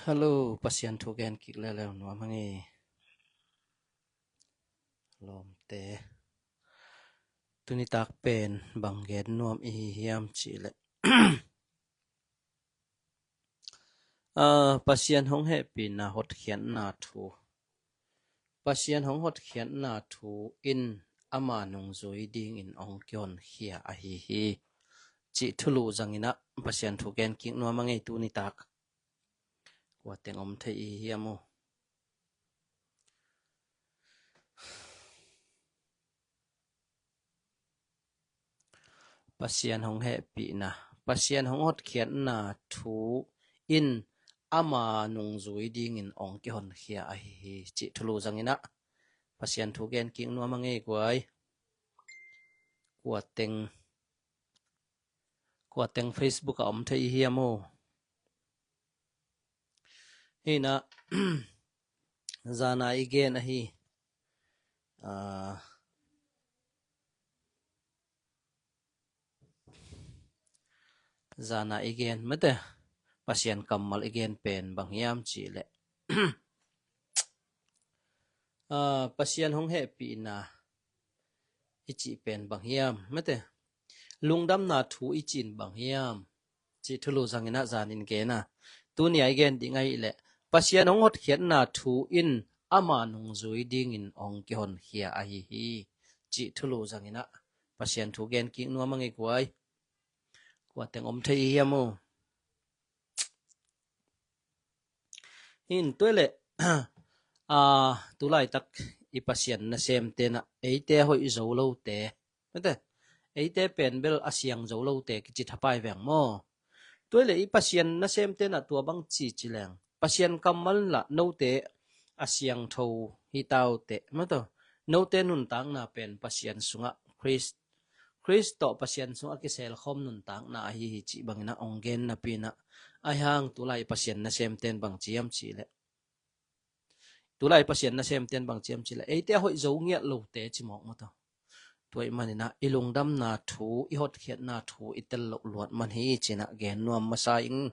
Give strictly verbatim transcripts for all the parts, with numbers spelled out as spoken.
Hello, Pasian thu gen kik leuleu nuam hang e. Lawmte, tuni tak pen bang gen nuam i hi hiam cih leh, ah, Pasian hong hehpihna hotkhiatna thu. Pasian hong hotkhiatna thu in ama nungzui dingin hong kihonkhia ahi hi, cih thulu zangin ah Pasian thu gen kik nuam hang e tuni tak. Kua teng om thei i hi hiam uh? Pasian hong hehpihna, Pasian hong hotkhiatna thu in ama nungzui dingin hong kihonkhia ahi hi, cih thulu zangin ah Pasian thu gen kik nuam hang e guai. Kua teng, kua teng Facebook ah om thei i hi hiam uh? Hi na, zana i gen ahi. Ah, zana i gen mate, Pasian kammal i gen pen bang hiam cih leh, ah, Pasian hong hehpihna i cih pen bang hiam mate, lungdamna thu i cih in bang hiam, cih thulu zangin ah zanin gen a. Tuni a i gen ding ahih leh, Pasian hong hotkhiatna thu in ama nungzui dingin hong kihonkhia ahi hi, cih thulu zangin ah Pasian thu gen kik nuam hang e guai. Kua teng om thei i hi hiam uh? Hin tuai leh, ah, tulaitak i Pasian nasemte na eite a hoih zo lote mate, eite pen bel a siang zo lote kici thapai veng maw? Tuai leh i Pasian nasemte na tua bang ci ci leng, Pasian kammal in lah note a siangtho hi taute mate, note nuntakna pen Pasian sungah Khrist, Khrist tawh Pasian sungah kiselkhawm nuntakna ahi hi cih bangin ah hong gen napi in ah, ahi hang tulai Pasian nasemte in bang ci hiam cih leh, tulai Pasian nasemte in bang ci hiam cih leh, eite a hoih zo ngiat lote ci mawk mate. Tua ahih manin ah i lungdamna thu, i hotkhiatna thu i tel loh luat man hi ci-in ah gen nuam masa ing.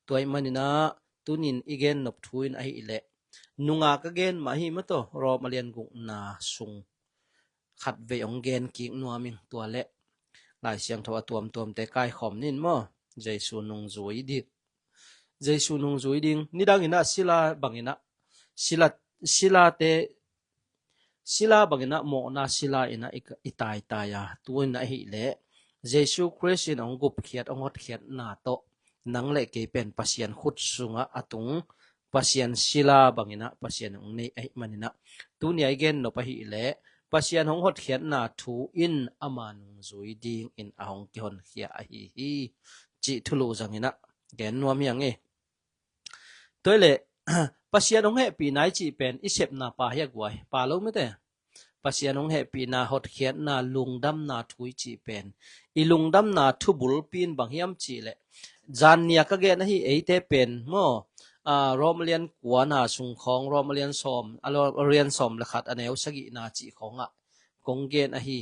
Tua ahih manin ah tunin i gen nop thu in ahih leh, nunga ka gen mah hi mate, Rom a lian gukna sung khatvei hong gen kik nuam ing. Tua leh Lai Siangtho a tuamtuamte kaikhawm ni in maw? Jesu nungzui ding, Jesu nungzui ding. Nidangin ah sila bangin ah, sila, silate, sila bangin ah mawhna sila in ah i, i taitai a, tu in ahih leh Jesu Khrist in hong gupkhiat, hong hotkhiatna tawh nang le kei pen Pasian khut sungah a tung, Pasian sila bangin ah Pasian hong nei ahih manin ah, tuni a i gen nop ahih leh, Pasian hong hotkhiatna thu in ama nungzui dingin a hong kihonkhia ahi hi, cih thulu zangin ah gen nuam hi hang e. Tuai leh, Pasian hong hehpihna i cih pen i sepna pa hi a guai, pa lo mate. Pasian hong hehpihna, hotkhiatna, lungdamna thu i cih pen i lungdamna thu bulpi in bang hiam cih leh, zan nia ka gen ahi, eite pen maw, ah, Rom a lian kuana sung khawng, Rom a lian sawm, a lo-, a lian sawm le khat a neu sagihna cih khawngah kong gen ahi.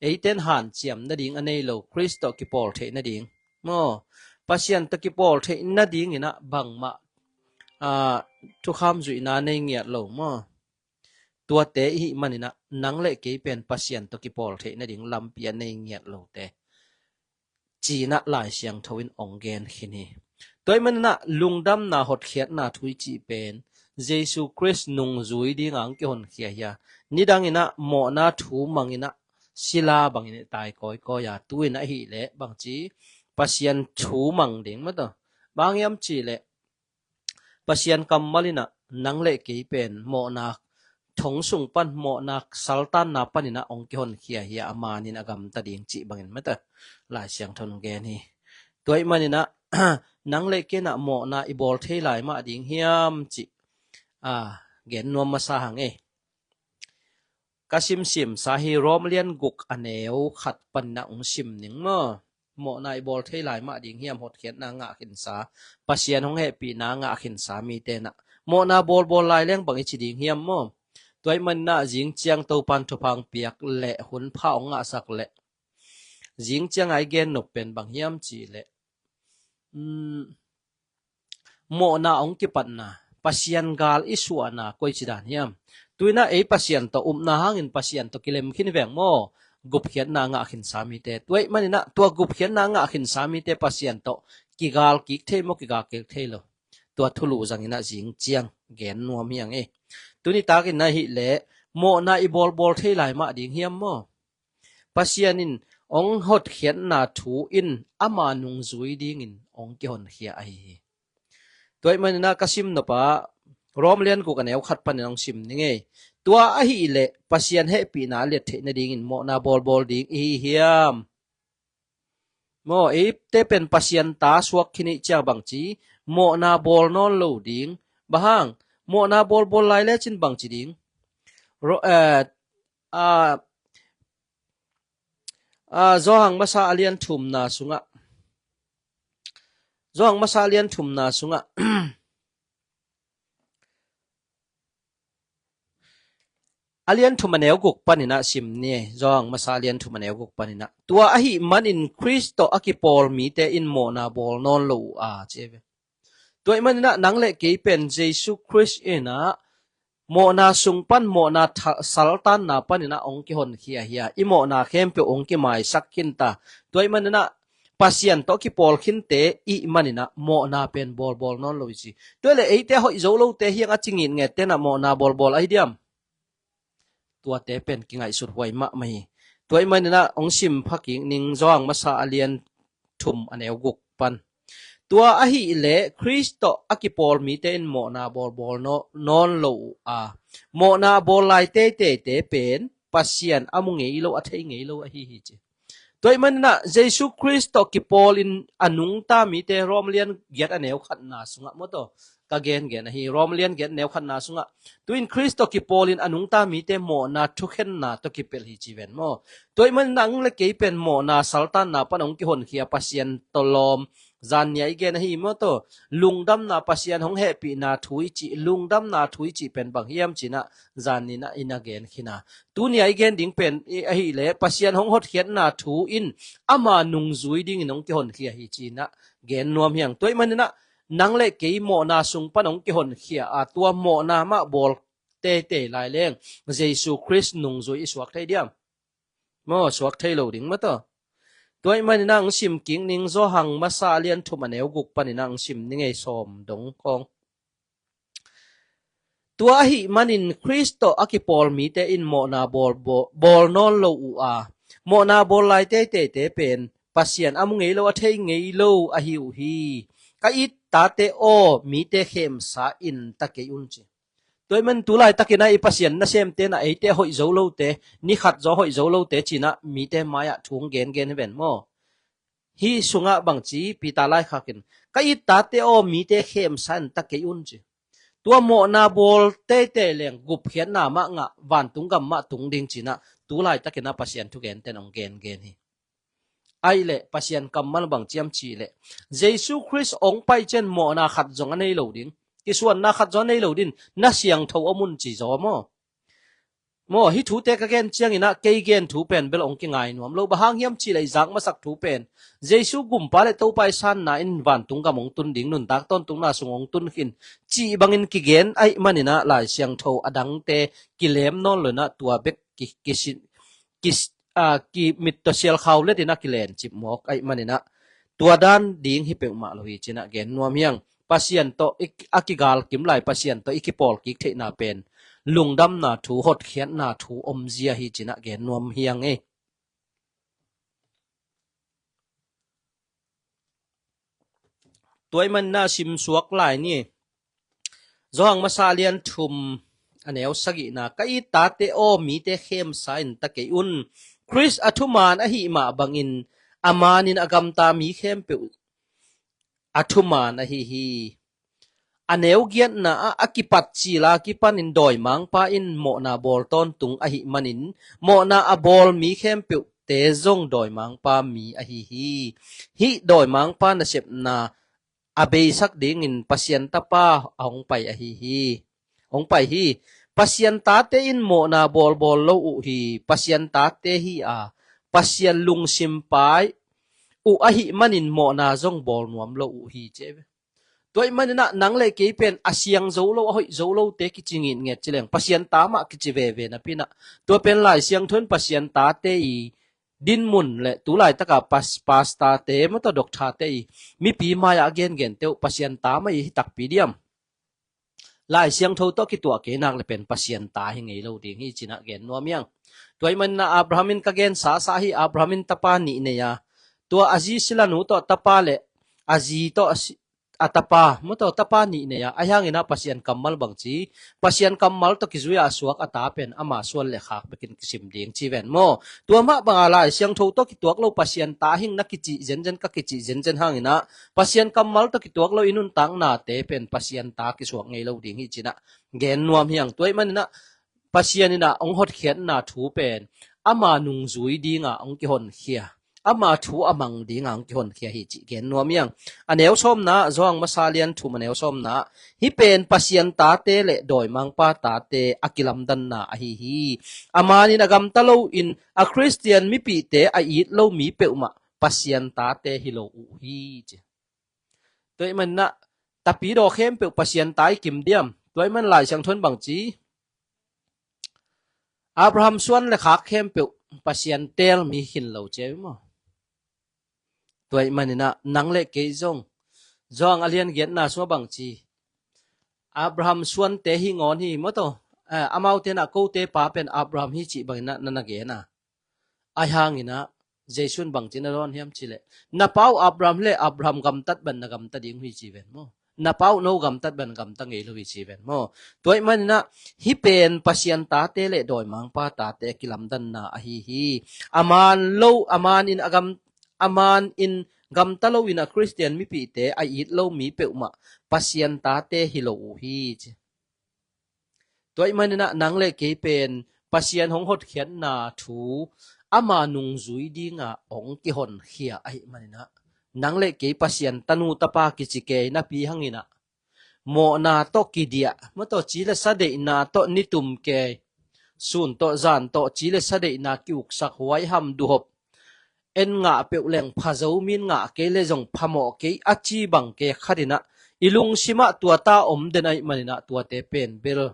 Eite in hanciam nading a nei lo, Khrist tawh kipawl theih nading maw, Pasian tawh kipawl theih nadingin ah bangmah, ah, thukham zuihna nei ngiat lo maw? Tuate i hih manin ah nang le kei pen Pasian tawh kipawl theih nading lampi a nei ngiat lote, ci-in ah Lai Siangtho in hong gen khin hi. Tua ahih manin ah lungdamna, hotkhiatna thu i cih pen Jesu Khrist nungzui dingin hong kihonkhia hi a, nidangin ah mawhna thu mangin ah sila bangin i tai kawikawi a, tu in ahih leh bang ci, Pasian thu mang ding mate. Bang hiam cih leh, Pasian kammal in ah nang le kei pen mawhna thong sung pan, mawhna saltanna panin ah hong kihonkhia hi a, a manin a gamta ding cih bangin mate, Lai Siangtho in hong gen hi. Tua ahih manin ah nang le kei in ah mawhna i bawl thei lai mah ding hiam cih, ah, gen nuam masa hang e. Ka simsim sa hi, Rom a lian guk a neu khat panin ah hong sim ning maw? Mawhna i bawl thei lai mah ding hiam, hotkhiatna ngah khinsa, Pasian hong hehpihna ngah khinsa mite in ah? Mawhna bawlbawl lai leng bang i ci ding hiam maw? Tua ahih manin ah zing ciang Topan thupha hong piak leh hun pha hong ngahsak leh, zing ciang a i gen nop pen bang hiam cih leh, um, mawhna hong kipatna, Pasian gal i suahna koi ci dan hiam? Tuinah ei Pasian tawh upna hangin Pasian tawh kilem khin veng maw? Gupkhiatna ngah khinsa mite. Tua ih maninah tua gupkhiatna ngah khinsa mite Pasian tawh kigal kik thei maw, kigal kik thei lo? Tua thulu zanginah zing ciang gen nuam hiang e. Tuni takin na hih leh mawhna i bawlbawl thei lai mah ding hiam maw? Pasian in hong hotkhiatna thu in ama nungzui dingin hong kihonkhia ahi hi. Tua ih maninah ka sim nop ah Rom lian guk a neu khat panin hong sim ni ngei. Tua ahih leh Pasian hehpihna a liat theih nadingin mawhna bawlbawl ding ihi hiam? Maw, eite pen Pasian ta suak khin ih ciang bangci mawhna bawl nawn lo ding. Bang hang? Mawhna bawlbawl lai lecin bangci ding? Ro, eh, ah, ah, Johan masa a lian thumna sungah, Johan masa a lian thumna sungah a lian thum a neu guk paninah sim ni. Johan masa a lian thum a neu guk paninah, tua ahih manin Khrist tawh a kipawl mite in mawhna bawl nawn lo uh a, ci ve. Tua ih maninah nang le kei pen Jesu Khrist inah mawhna sung pan mawhna tha-, saltanna paninah hong kihonkhia hi a, i mawhna khempeuh hong kimaisak khinta. Tua ih maninah Pasian tawh kipawl khinte ih maninah mawhna pen bawlbawl nawn lo i ci. Tua le eite hoih zo lote hiang a ci ngitnget tenah mawhna bawlbawl ahi diam? Tuate pen kingaihsut huai mahmah hi. Tua ih maninah hong sim phakik ning Johan masa a lian thum a neu guk pan. Tua ahih leh Khrist tawh a kipawl mite in mawhna bawlbawl naw-, nawn lo uh a, mawhna a bawl lai teiteite pen Pasian a mu ngei lo, a thei ngei lo ahi hi ci. Tua ih maninah Jesu Khrist tawh kipawlin a nungta mite Rom lian giat a neu khatna sungah maw taw ka gengen ahi. Rom lian giat a neu khatna sungah tuin Khrist tawh kipawlin a nungta mite mawhna thukhenna tawh kipelh hi ci ven maw? Tua ih maninah nang le kei pen mawhna saltanna pan hong kihonkhia Pasian tawh lawm. Zan nia i gen ahi maw taw? Lungdamna, Pasian hong hehpihna thu i cih, lungdamna thu i cih pen bang hiam cinah zan ninah i na gen khin a. Tunia i gen ding pen i ahih leh Pasian hong hotkhiatna thu in ama nungzui dingin hong kihonkhia hi cinah gen nuam hiang. Tua ih maninah nang le kei mawhna sung pan hong kihonkhia a, tua mawhna mah bawl teitei lai leng Jesu Khrist nungzui i suak thei diam? Maw, suak thei lo ding maw taw? Tua ih maninah hong sim kik ning Johan masa a lian thum a neu guk paninah hong sim ni ngei, sawm dong khawng. Tua ahih manin Khrist tawh a kipawl mite in mawhna bawl, bawl, bawl nawn lo uh a, mawhna bawl lai teiteite pen Pasian a mu ngei lo, a thei ngei lo ahi uh hi. Ka it tate aw, mite khemsa in ta kei un ci. Tua ih man tu laitakinah i Pasian nasemte na eite hoih zo lote, ni khat zaw hoih zo lote cinah mite mai-ah thu hong gengen hi ven maw? Hih sungah bangci Peter laikhakin, ka it tate aw, mite khemsa in ta kei un ci. Tua mawhna bawl teitei leng gupkhiatna mah ngah, vantung gam mah tung ding cinah tu laitakinah Pasian thugenten hong gengen hi. Ahih leh Pasian kammal bang ciam cih leh Jesu Khrist hong pai cian mawhna khat zong a nei lo ding, kisuanna khat zong a nei lo ding, na siangtho om un ci zaw maw? Maw, hih thute ka gen cianginah kei gen thu pen bel hong kingai nuam lo. Bang hang hiam cih leh i zak masak thu pen Jesu gumpa le Topa i sanna in vantung gam hong tun ding, nuntak tawntungna sung hong tun khin cih bangin kigen ahih maninah Lai Siangtho a dangte kilem nawn lo inah tua bek ki, ki, ki, a, ki mit tawh sial khau letinah kilencip mawk ahih maninah tua dan ding hi peuhmah lo hi cinah gen nuam hiang. Pasian tawh i, a kigal kim lai Pasian tawh i kipawl kik theihna pen lungdamna thu, hotkhiatna thu omzia hi cinah gen nuam hiang ei. Tua ih man na simsuak lai ni. Zawhang masa lian thum a neu sagihna, ka it tate aw, mite khemsa in ta kei un. Khrist a thuman ahih mah bangin a manin a gamta mi khempeuh a thuman ahi hi. A neu giatna ah a kipat cila kipanin dawimangpa in mawhna bawl tawntung ahih manin mawhna a bawl mi khempeuhte zong dawimangpa mi ahi hi. Hih dawimangpa nasepna a beisak dingin Pasian Tapa a hong pai ahi hi. Hong pai hi. Pasian tate in mawhna bawlbawl lo uh hi. Pasian tate hi a, Pasian lungsim pai uh ahih manin mawhna zong bawl nuam lo uh hi, ci ve. Tua ahih maninah nang le kei pen a siang zo lo, a hoih zo lote kici ngitnget ci leng Pasian ta mah kici veve napi inah, tua pen Lai Siangtho in Pasian tate i dinmun le tu laitaka pas-, pastorte, maw tawh doctorte i mipi mai-ah a gengente uh Pasian ta mah i hi takpi diam? Lai Siangtho tawh kituah kei nak le pen Pasian ta hi ngei lo ding hi ci-inah gen nuam hi hang. Tua ahih maninah Abraham in ka gen sasa hi. Abraham in tapa nih nei a, tua a zi silanu tawh tapa le a zi tawh a si-, a tapa, maw tawh tapa nih nei a, ahi hanginah Pasian kammal bang ci, Pasian kammal tawh kizui-a a suak a ta pen ama suan le khak bekin kisim ding ci ven maw. Tua mah banga Lai Siangtho tawh kituak lo Pasian ta hing na kicih zenzen, ka kicih zenzen hanginah Pasian kammal tawh kituak lo i nuntaknate pen Pasian ta kisuak ngei lo ding hi ci-inah gen nuam hi hang. Tua ahih maninah Pasian inah hong hotkhiatna thu pen ama nungzui dinga hong kihonkhia, ama thu a mang dinga hong kihonkhia hi cih gen nuam hi hang. A neu sawmna, Johan masa lian thum a neu sawmna, hih pen Pasian tate le dawimangpa tate a kilamdanna ahi hi. A manin a gamta loin a Khristian mipihte a it lo mi peuhmah Pasian tate hi lo uh hi ci. Tua ahih maninah tapidaw khempeuh Pasian ta i kim diam? Tua ahih man Lai Siangtho in bang ci, Abraham suan le khak khempeuh Pasian teel mi khin lo ci a hi maw. Tua ahih maninah nang le kei zong, Johan a lian giatna sungah bang ci, Abraham suante hi ngawn hi maw tawh, eh, amaute inah kote pa pen Abraham hi cih banginah na na gen a. Ahi hanginah Jesu in bang ci-in a dawn hiam cih leh, na pa uh Abraham le Abraham gamtat ban na gamta ding uh hi ci ven maw. Na pa uh no gamtat ban gamta ngei lo hi ci ven maw. Tua ahih maninah hih pen Pasian tate le dawimangpa tate a kilamdanna ahi hi. A man lo, a manin a gam, a manin gamta loin a Khristian mipihte a it lo mi peuhmah Pasian tate hi lo uh hi ci. Tua ahih maninah nang le kei pen Pasian hong hotkhiatna thu ama nungzui dinga hong kihonkhia ahih maninah nang le kei Pasian tanu tapa kici kei napi hanginah mawhna tawh kidiah, maw tawh ci le sa deihna tawh nitum kei, sun tawh zan tawh ci le sa deihna ki-uksak, huaiham, duhop, en ngah peuh leng pha zo, min ngah kei le zong phamawh kei a ci bang kei khatinah i lungsimah tua ta om den ahih maninah tuate pen bel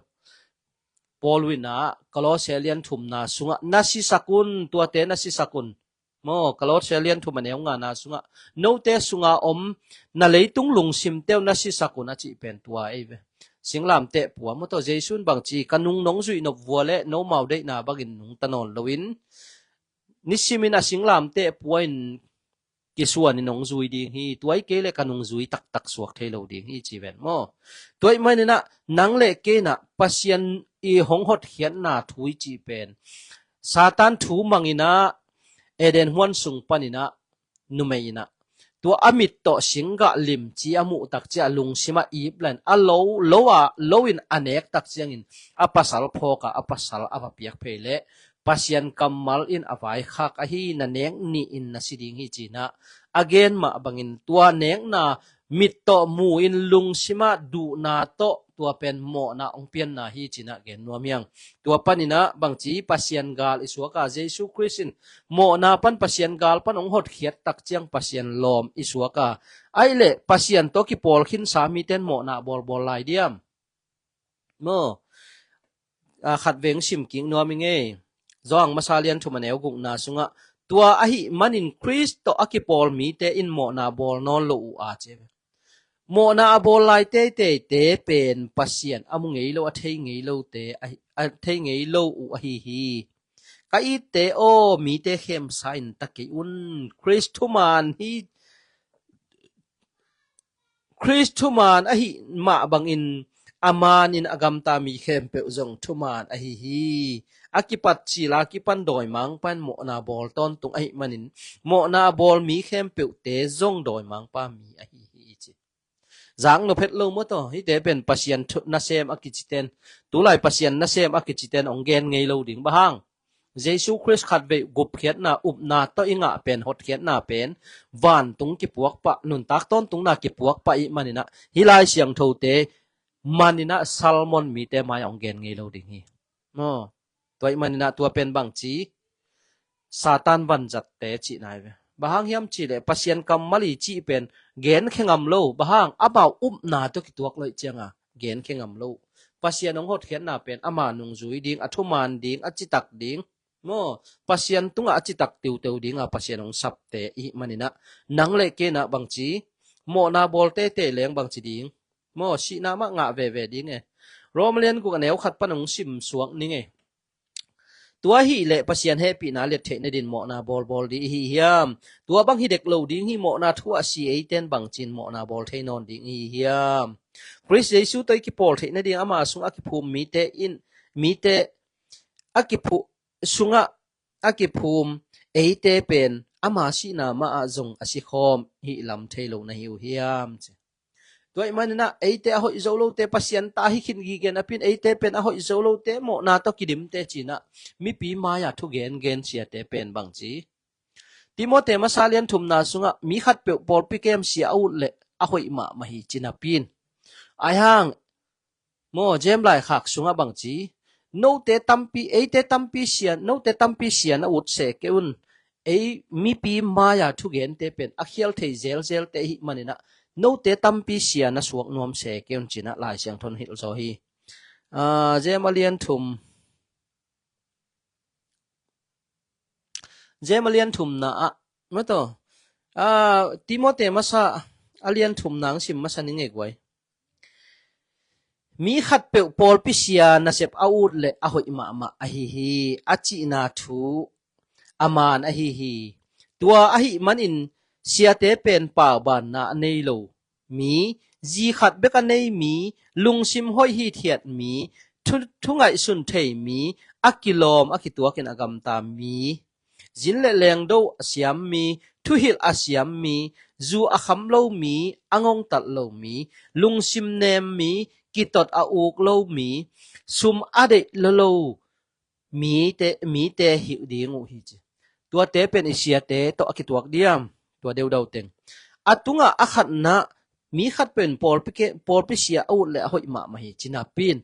Paul inah Kolose lian thumna sungah na sisak un, tuate na sisak un. Maw, Kolose lian thum a neu ngana sungah note sunga om na leitung lungsimte uh na sisak un a cih pen tua ei ve. Singlamteh pua maw tawh Jesu in bang ci, ka nung nong zuih nop vua le nomau deihna bangin nungta nawn loin nisimin a singlamteh pua in kisuanin hong zui ding hi. Tua hi kei le ka nungzui taktak suak thei lo ding hi ci ven maw. Tua ahih maninah nang le kei inah Pasian i hong hotkhiatna thu i cih pen Satan thu manginah Eden huan sung paninah numei inah tua a mit tawh singgah limci a muh tak ciah lungsimah ip lan a lo, lo a, lo in a nek tak ciangin a pasal phawk a, a pasal a va piak phei leh Pasian kammal in a vaikhak ahi, na nek ni-in na si ding hi ci-inah a gen mah bangin tua nekna mit tawh mu-in lungsimah duhna tawh tua pen mawhna hong pianna hi ci-inah gen nuam hi hang. Tua paninah bangci Pasian gal i suak a, Jesu Khrist in mawhna pan Pasian gal pan hong hotkhiat tak ciang Pasian lawm i suak a, ahih leh Pasian tawh kipawl khinsa mite in mawhna bawlbawl lai diam? Maw, a, khat veng sim kik nuam i ngei. Johan masa lian thum a neu gukna sungah tua ahih manin Khrist tawh a kipawl mite in mawhna bawl nawn lo uh a ci. Mawhna a bawl lai teiteite pen Pasian a mu ngei lo, a thei ngei lote ahi, a thei ngei lo uh ahi hi. Ka itte aw, mite khemsa in ta kei un. Khrist thuman hi, Khrist thuman ahih mah bangin a manin a gamta mi khempeuh zong thuman ahi hi. A kipat cila kipan dawimangpa in mawhna bawl tawntung ahih manin mawhna a bawl mi khempeuhte zong dawimangpa mi ahi hi ci. Zak nop het lo maw tawh, hihte pen Pasian thu-, nasem a kiciten, tulai Pasian nasem a kiciten hong gen ngei lo ding. Bang hang? Jesu Khrist khatvei gupkhiatna upna tawh i ngah pen, hotkhiatna pen vantung kipuak pah, nuntak tawntungna kipuak pah i hih maninah hih Lai Siangthote maninah Salmon mite mai-ah hong gen ngei lo ding hi. Maw, tua i hih maninah tua pen bangci Satan vanzatte cihna hi ve. Bang hang hiam cih leh Pasian kammal i cih pen genkhia ngam lo. Bang hang, amau upna tawh kituak loih cianga genkhia ngam lo. Pasian hong hotkhiatna pen ama nungzui ding, a thuman ding, a citak ding, maw, Pasian tungah a citak tiuteu dinga Pasian hong sapte i hih maninah, nang le kei inah bangci, mawhna bawl teitei leng bangci ding, maw, sihna mah ngah veve ding e. Rom lian guk a neu khat pan hong sim suak ning e. Tua hi leh Pasian hehpihna liat theih nadin mawhna bawlbawl ding i hi hiam? Tua bang hi dek lo ding hi, mawhna thu a si eiten bangcin mawhna bawl thei nawn ding i hi hiam? Khrist Jesu tawh i kipawl theih nading ama sungah a kiphum mite in, mite a kiphu-, sungah a kiphum eite pen ama sihna mah ah zong a sikhawm hih lam thei lo na hi uh hiam? Ci. Tua ih maninah eite a hoih zo lote Pasian ta hi khin gige napin eite pen a hoih zo lote mawhna tawh kidimte cinah mipi mai-a thu gengen siate pen bangci. Timote masa lian thumna sungah mi khatpeuh pawlpi kem sia a ut leh a hoih mahmah hi ci napin. Aihang, maw, James laikhak sungah bangci, note tampi, eite tampi sia, note tampi sia na ut se kei un. Ei mipi mai-a thugente pen a khial thei zelzelte i hih maninah note tampi sia na suak nuam se kei un cinah Lai Siangtho in hilh zaw hi. Ah, James a lian thum. James a lian thumna ah, maw taw, ah, Timote masa a lian thumna ang sim masa ning e guai. Mi khatpeuh pawlpi sia nasep a ut leh a hoih mahmah ahi hi, a cihna thu a man ahi hi. Tua ahih manin siate pen paubanna a nei lo mi, zi khat bek a nei mi, lungsim hoih hithiat mi, thu, thu ngaihsun thei mi, a kilawm a kituakin a gamta mi, zin le lengdo a siam mi, thuhilh a siam mi, zu a kham lo mi, a ngongtat lo mi, lungsim nem mi, kitot a uk lo mi, sum a deih lo lo mite, mite hilh ding uh hi ci. Tuate pen i siate tawh a kituak diam? Tua deudau teng. A tungah a khatna, mi khat pen pawlpi ke, pawlpi sia a ut leh a hoih mahmah hi ci napin.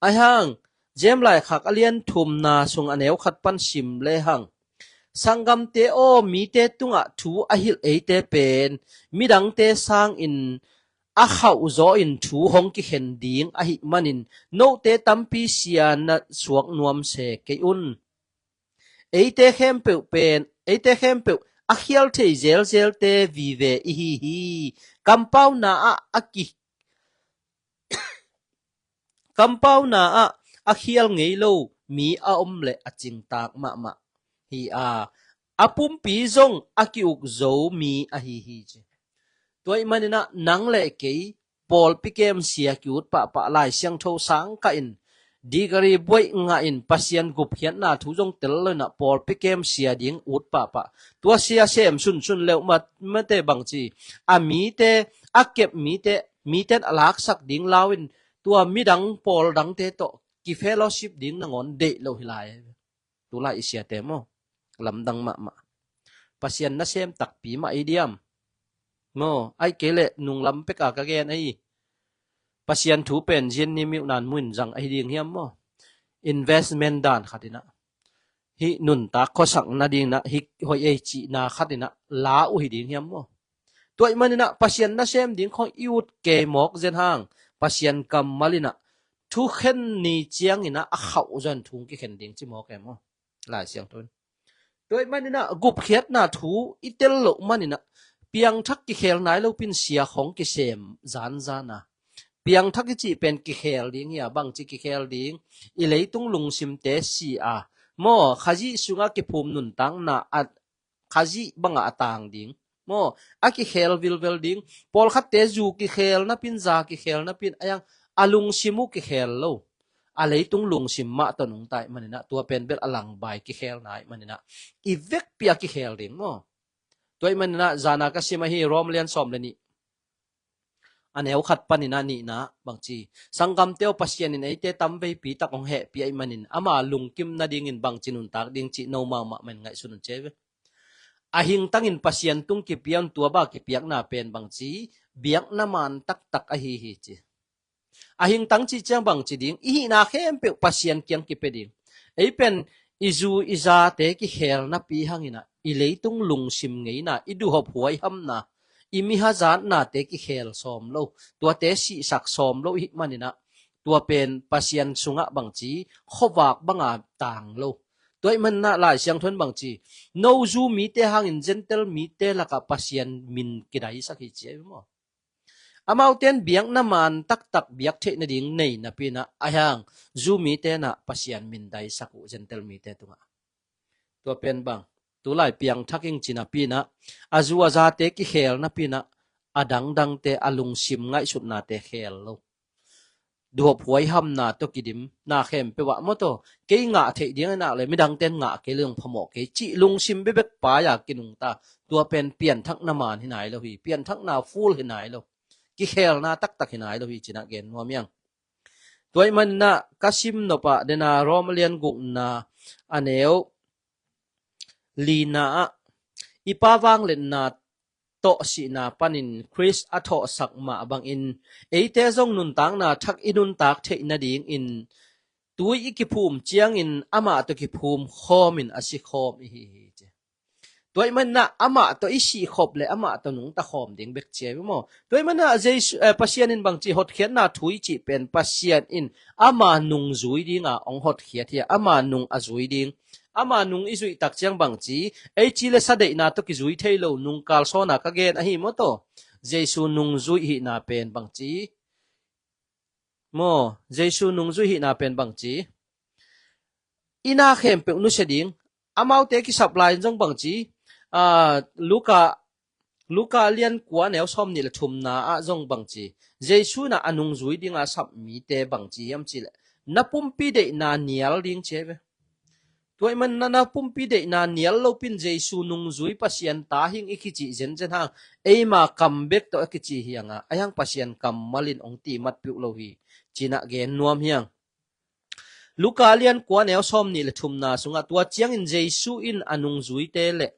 Aihang, James laikhak a lian thumna sung a neu khat pan sim lehang. Sanggamte aw, mite tungah thu a hilh eite pen midangte sangin a khauh zaw in thu hong kikhen ding ahih manin note tampi sia na suak nuam se kei un. Eite khempeuh pen, eite khempeuh a khial thei zelzelte vive i hi hi. Kampauna ah a ki, kampauna ah a khial ngei lo mi a om leh a cingtak mahmah hi a, a pumpi zong a ki-uk zo mi ahi hi ci. Tua ih maninah nang le kei pawlpi kem sia ki-ut pahpah, Lai Siangtho sang kah in, degree buaih ngah in, Pasian gupkhiatna thu zong tel lo inah pawlpi kem sia ding ut pahpah. Tua sia sem sunsun leuh ma, mate bangci, a mite, a kep mite, miten a laksak ding lau in, tua midang pawl dangte tawh ki fellowship ding nangawn deih lo hi lai. Tulai i siate maw, lamdang mahmah. Pasian nasem takpi mah i diam? Maw, ai kei leh nunglam peka ka gen ahi. Pasian thu pen zin ni miuh nan muin zang ahi ding hiam maw? Investment dan khat inah, hih nuntak khuasak nading inah, hih hoih ei cihna khat inah la uh hi ding hiam maw? Tua ih maninah Pasian nasem ding khong i ut kei mawk zen hang, Pasian kammal inah thukhen ni cianginah a khauh zon thu kikhen ding ci mawk e maw? Lai Siangtho in. Tua ih maninah gupkhiatna thu i tel loh maninah piangthak kikhel nai lo pin sia khong kisem zanzan a. Piangthak i cih pen kikhel ding hi a, bangci kikhel ding? I leitung lungsimte si a, maw, Khazih sungah kiphum nuntakna a, Khazih bangah a tang ding. Maw, a kikhel vilvel ding. Pawlkhatte zu kikhel napin, za kikhel napin, a iang a lungsim uh kikhel lo. A leitung lungsim mah tawh nungta ih maninah tua pen bel a langbai kikhel nai ih maninah i vekpi a kikhel ding maw? Tua ih maninah zana ka sim ahi, Rom lian sawm le nih a neu khat paninah nihna bangci, sanggamte aw, Pasian in eite tamveipi tak hong hehpih ahih manin ama lungkim nadingin bangci nuntak ding cih no maumah man ngaihsun un ci ve. A hingtangin Pasian tung kipia un, tua bang kipiakna pen bangci, biakna man taktak ahi hi ci. A hingtang cih ciang bangci ding, i hihna khempeuh Pasian kiang kipia ding. Ei pen i zu i zate kikhel napi hanginah i leitung lungsim ngeina, i duhop huaihamna, i mi hazatnate kikhel sawm lo, tuate sihsak sawm lo i hih maninah, tua pen Pasian sungah bangci, khuavak banga tang lo. Tua ih maninah Lai Siangtho in bangci, no Jew mite hangin Gentile mite lakah Pasian min kidaisak hi ci ahi maw? Amaute in biakna man taktak biak theih nading nei napinah, ahi hang Jew mite nah Pasian min daisak uh Gentile mite tungah. Tua pen bang, tulai piangthak ing ci napinah, a zu a zate kikhel napinah, a dangdangte a lungsim ngaihsutnate khel lo. Duhop huaihamna tawh kidim, na khempeuh ah maw taw, kei ngah theih ding a nak le midangte in ngah kei leng phamawh kei cih lungsim bebek pai-a kinungta. Tua pen pianthakna man hi nai lo hi, pianthakna full hi nai lo, kikhelna taktak hi nai lo hi cinah gen nuam hiang. Tua ih maninah ka sim nopah dena Rom a lian gukna a neu lina ah, i Pa vangliatna tawh sihna panin Khrist a thawhsak mah bangin eite zong nuntakna thak i nuntak theih nadingin tui i kiphum ciangin amah tawh kiphum khawmin a si khawm i hi hi ci. Tua ih maninah amah tawh i sih khop le amah tawh nungta khawm ding bek ci ahi maw? Tua ih maninah Jesu, eh, Pasian in bangci hotkhiatna thu i cih pen Pasian in ama nung zui dinga hong hotkhiat hi a, ama nung a zui ding. Ama nung i zuih tak ciang bangci, ei ci le sa deihna tawh kizui thei lo nungkal sawna ka gen ahi maw taw? Jesu nung zuih hihna pen bangci? Maw, Jesu nung zuih hihna pen bangci? I na khempeuh nusia ding, amaute kisap lai in zong bangci, ah, Luka, Luka lian kua neu sawm nih le thumna ah zong bangci, Jesu nah a nung zui dinga sap mite bangci hiam cih leh, na pumpi deihna nial ding ci ahi ve. Tua ih maninah na pumpi deihna nial lopin Jesu nungzui Pasian ta hing i kicih zenzen hang, eima kam bek tawh a kici hianga, ahi hang Pasian kammal in hong timat piuh lo hi cinah gen nuam hiang. Luka lian kua neu sawm nih le thumna sungah tua ciangin Jesu in a nungzuite le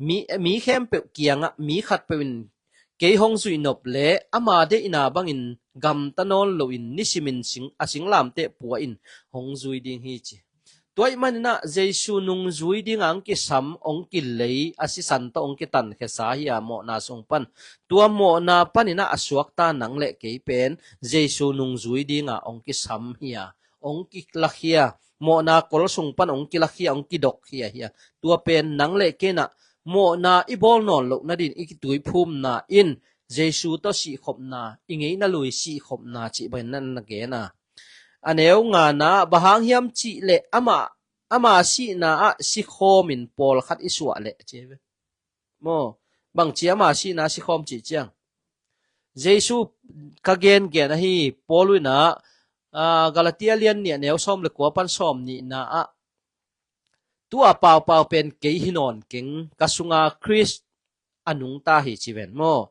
mi, mi khempeuh kiangah mi khatpeuh in kei hong zuih nop le ama deihna bangin gamta nawn loin nisimin sing, a singlamteh pua in hong zui ding hi ci. Tua ih maninah Jesu nungzui dinga hong kisam, hong kilei, a sisan tawh hong kitankhesa hi a mawhna sung pan. Tua mawhna paninah a suakta nang le kei pen Jesu nungzui dinga hong kisam hi a, hong kilakhia, mawhna kol sung pan hong kilakhia, hong kidokkhia hi a. Tua pen nang le kei nah mawhna i bawl nawn loh nadin i kituiphumna in Jesu tawh sihkhopna, i ngeina lui sihkhopna cih bangin na gen a. A neu ngana ah, bang hang hiam cih leh amah, ama sihna ah sikhawmin pawlkhat i suah leh ci ve. Maw, bangci ama sihna sikhawm cih ciang? Jesu ka gengen ahi, Paul in ah, ah, Galatia lian nih a neu sawm le kua pan sawm nihna ah, tua paupau pen kei hi nawn keng, ka sunga Khrist a nungta hi ci ven maw?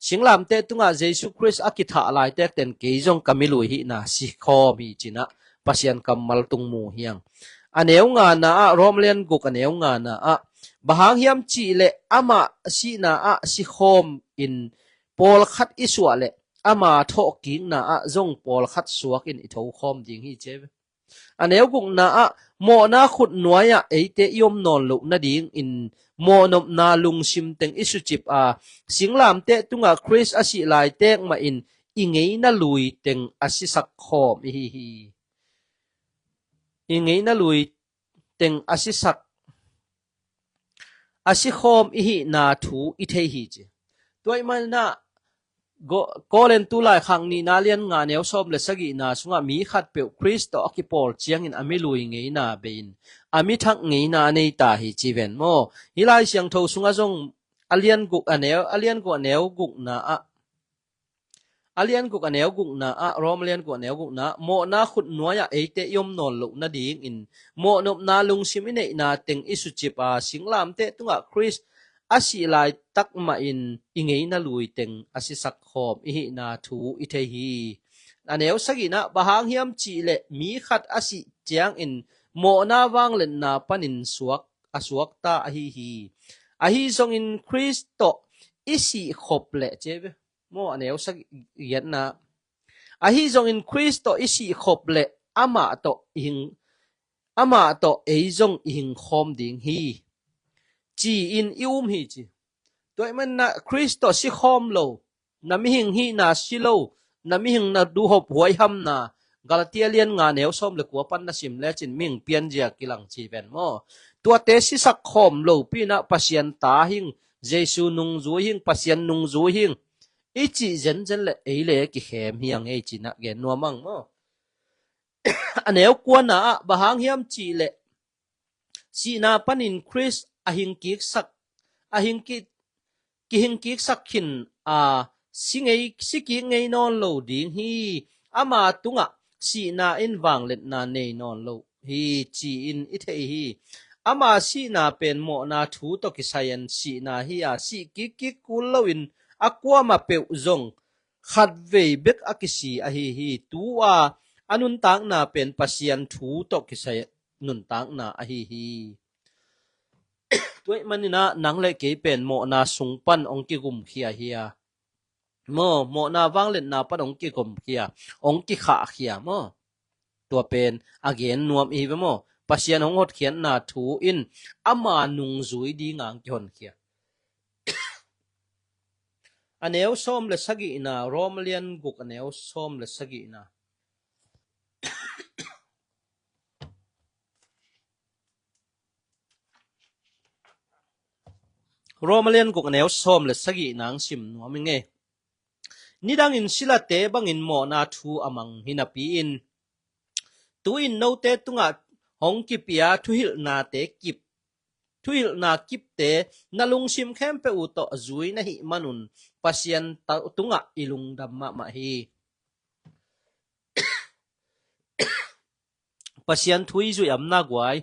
Singlamteh tungah Jesu Khrist a kithah laitek ten kei zong ka milui hihna sikhawm hi cinah Pasian kammal tung mu hiang. A neu ngana ah, Rom lian guk a neu ngana ah, bang hang hiam cih leh amah sihna ah sikhawm in pawlkhat i suah leh ama thawhkikna ah zong pawlkhat suak in i thokhawm ding hi ci ve. A neu gukna ah, mawhna khut nuai-ah eite i om nawn loh nadingin mawhnopna lungsim teng i sucip a, singlamteh tungah Khrist a sih laitek mahin i ngeina lui teng a sisak khawm i hi hi. I ngeina lui teng a sisak, a sikhawm i hihna thu i thei hi ci. Tua ih maninah Go-, Korin tu laikhak nihna lian nga neu sawm le sagihna sungah mi khatpeuh Khrist tawh a kipawl ciangin a milui ngeina bei-in a mithak ngeina a nei ta hi ci ven maw? Hih Lai Siangtho sungah zong a lian guk a neu, a lian guk a neu gukna ah, a lian guk a neu gukna ah, Rom a lian guk a neu gukna ah, mawhna khut nuai-ah eite i om nawn loh nadingin mawhnopna lungsim i neihna teng i sucip a, singlamteh tungah Khrist a sih laitak mahin i ngeina lui teng a sisak khawm i hihna thu i thei hi. A neu sagihna ah, bang hang hiam cih leh mi khat a sih ciangin mawhna vangliatna panin suak, a suakta ahi hi. Ahi zongin Khrist tawh i sih khop leh ci ve. Maw, a neu sagihna ah, ahi zongin Khrist tawh i sih khop leh amah tawh i hing, amah tawh ei zong i hing khawm ding hi. ci-in i um hi ci. Tua ahih manin ah Khrist tawh si khawm lo, na mihing hihna si lo, na mihing na duhhop huaihamna, Galatia lian nga neu sawm le kua pan na sim lecin mihing pianzia kilang ci ven maw. Tuate sisak khawm lopi-in ah Pasian ta hing, Jesu nungzui hing, Pasian nungzui hing i cih zenzen le ei le kikhem hi hang ei ci-in ah gen nuam hang maw. A neu kuana ah bang hang hiam cih leh sihna panin Khrist a hingkiksak, a hingki, kihingkiksak khin a si ngei, si kik ngei nawn lo ding hi. Ama tungah sihna in vangliatna nei nawn lo hi ci-in i thei hi. Ama sihna pen mawhna thu tawh kisai-in sihna hi a, sih kikkik kul loin a kuamah peuh zong khatvei bek a kisi ahi hi. Tu-a a nuntakna pen Pasian thu tawh kisai nuntakna ahi hi. Tua ahih manin ah nang le kei pen mawhna sung pan hong kigumkhia hi a, maw, mawhna vangliatna pan hong kigumkhia, hong kikhahkhia maw. Tua pen a gen nuam i hi ve maw. Pasian hong hotkhiatna thu in ama nungzui dinga hong kihonkhia. A neu sawm le sagihna, Rom lian guk a neu sawm le sagihna. Rom lian guk a neu sawm le sagihna hong sim nuam ing ei. Nidangin silate bangin mawhna thu a mang hi napi-in, tu-in note tungah hong kipia thuhilhnate kip, thuhilhna kipte na lungsim khempeuh uh tawh zui na hih manun Pasian ta-, tungah i lungdam mahmah hi. Pasian thu i zuih amna guai,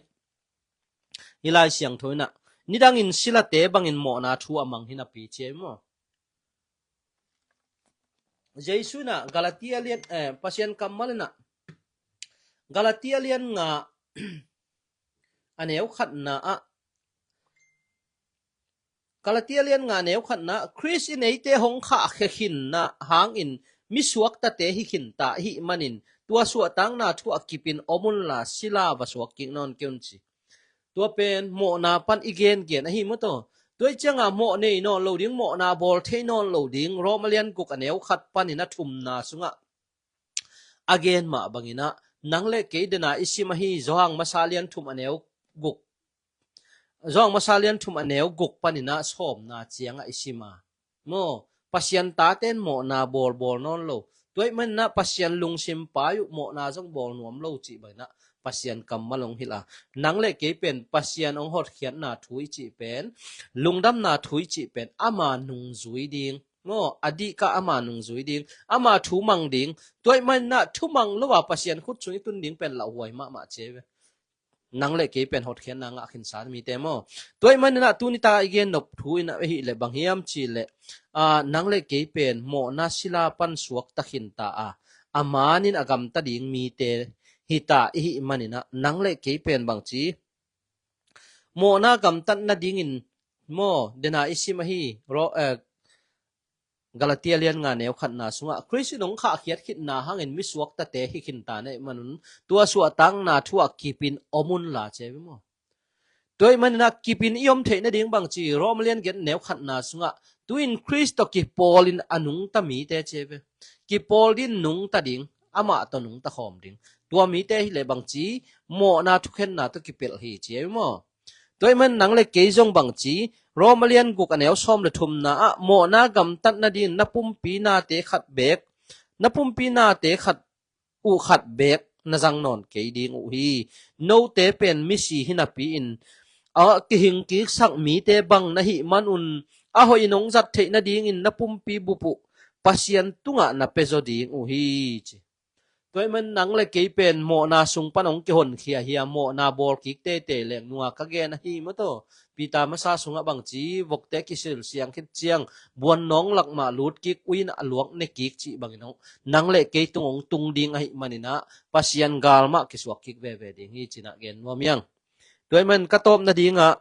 i Lai Siangtho in ah nidangin silate bangin mawhna thu a mang hi napi ci ei maw. Jesu in ah Galatia lian, eh, Pasian kammal in ah Galatia lian nga a neu khatna ah, Galatia lian nga a neu khatna ah, Khrist in eite hong khahkhia khinna hangin misuaktate hi khinta ahih manin tua suahtakna thu a kipin om unla sila va suak kik nawn kei un ci. Tua pen mawhna pan i gengen ahi maw taw. Tua ih cianga mawh nei nawn lo ding, mawhna bawl thei nawn lo ding, Rom a lian guk a neu khat panin a thumna sungah a gen mah bangin ah, nang le kei dena i sim ahi Johan masa lian thum a neu guk, Johan masa lian thum a neu guk panin ah sawmna ciangah i sim a, maw, Pasian taten mawhna bawlbawl nawn lo. Tua ih manin ah Pasian lungsim pai uh mawhna zong bawl nuam lo cih bangin ah Pasian kammal hong hilh a. Nang le kei pen Pasian hong hotkhiatna thu i cih pen, lungdamna thu i cih pen ama nungzui ding, maw, a dihkah ama nungzui ding, ama thu mang ding. Tua ih manin ah thu mang lo a Pasian khut sung i tun ding pen lauhuai mahmah ci ei ve. Nang le kei pen hotkhiatna ngah khinsa mite maw. Tua ih manin ah tuni ta i gen nop thu in ah ahih leh bang hiam cih leh, ah, nang le kei pen mawhna sila pan suakta khinta a, a manin a gamta ding mite hita i hih manin ah nang le kei pen bangci mawhna gamtat nadingin, maw, dena i sim ahi Ro-, eh, Galatia lian nga neu khatna sungah Khrist in hong khahkhiat khitna hangin misuaktate hi khinta na hih manun tua suahtakna thu a kipin om unla ci ei ve maw. Tua ih manin ah kipin i om theih nading bangci Rom lian giat neu khatna sungah tu-in Khrist tawh kipawlin a nungta mite ci ei ve. Kipawl ding, nungta ding, amah tawh nungta khawm ding. Tua mite hi leh bangci mawhna thukhenna tawh kipelh hi ci ei ve maw. Tua ih man nang le kei zong bangci, Rom a lian guk a neu sawm le thumna ah mawhna gamtat nadingin na pumpi nate khat beek, na pumpi nate khat uh khat beek na zang nawn kei ding uh hi. Note pen misi hi napi-in a kihingkiksak mite bang na hih manun a hoih in hong zat theih nadingin na pumpi bup uh Pasian tungah na pia zaw ding uh hi ci. Tua ih man nang le kei pen mawhna sung pan hong kihonkhia hi a, mawhna bawl kik teitei leng nunga ka gen ahi maw taw. Peter masa sungah bangci, vokte kisil siang khit ciang buannawng lak mah lut kik, ui-in a luak ne kik cih bangin hong, nang le kei tung hong tung ding ahih manin ah Pasian gal mah kisuak kik veve ding hi ci-in ah gen nuam hi hang. Tua ih man ka tawp nadingah,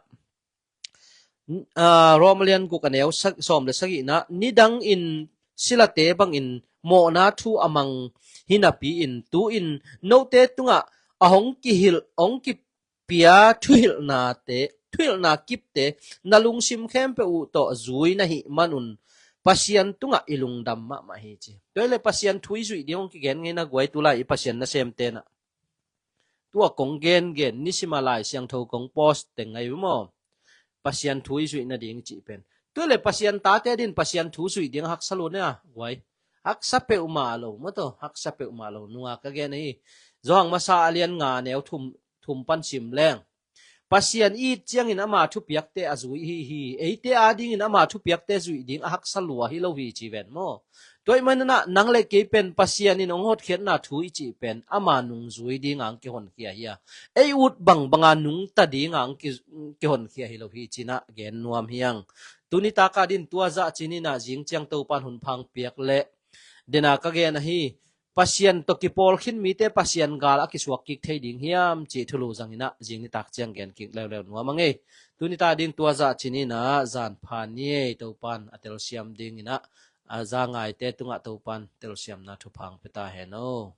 ah, Rom a lian guk a neu sa-, sawm le sagihna, nidangin silate bangin mawhna thu a mang hi napi-in tu-in note tungah a hong kihilh, hong kipia thuhilhnate thuhilhna kipte na lungsim khempeuh uh tawh zui na hih manun Pasian tungah i lungdam mahmah hi ci. Tua hi leh Pasian thu i zuih ding hong kigen ngei na guai, tulai i Pasian nasemte na. Tua kong gengen, nisima Lai Siangtho kong post teng ahi uh maw? Pasian thu i zuih nading i cih pen. Tua hi leh Pasian tate din Pasian thu zuih ding haksa lua na guai. Haksa peuhmah lo, maw taw, haksa peuhmah lo. Nunga ka gen ahi. Johan masa a lian nga neu thum, thum pan sim leng. Pasian i it ciangin ama thupiakte a zui hi hi. Eite adingin ama thupiakte zuih ding a haksa lua hi lo hi ci ven maw? Tua ahih manin ah nang le kei pen Pasian in hong hotkhiatna thu i cih pen ama nungzui dinga hong kihonkhia hi a, ei ut bangbanga nungta dinga hong ki, kihonkhia hi lo hi ci-in ah gen nuam hi ing. Tuni taka din tua zah ci-in ah zing ciang Topan hun pha hong piak leh, dena ka gen ahi, Pasian tawh kipawl khin mite Pasian gal a kisuak kik thei ding hiam cih thulu zangin ah zing nitak ciang gen kik leuleu nuam ing ei. Tuni ta ding tua zah ci-in ah zan pha ni ei. Topan a telsiam dingin ah, a za ngaite tungah Topan telsiamna thupha hong pia ta hen aw.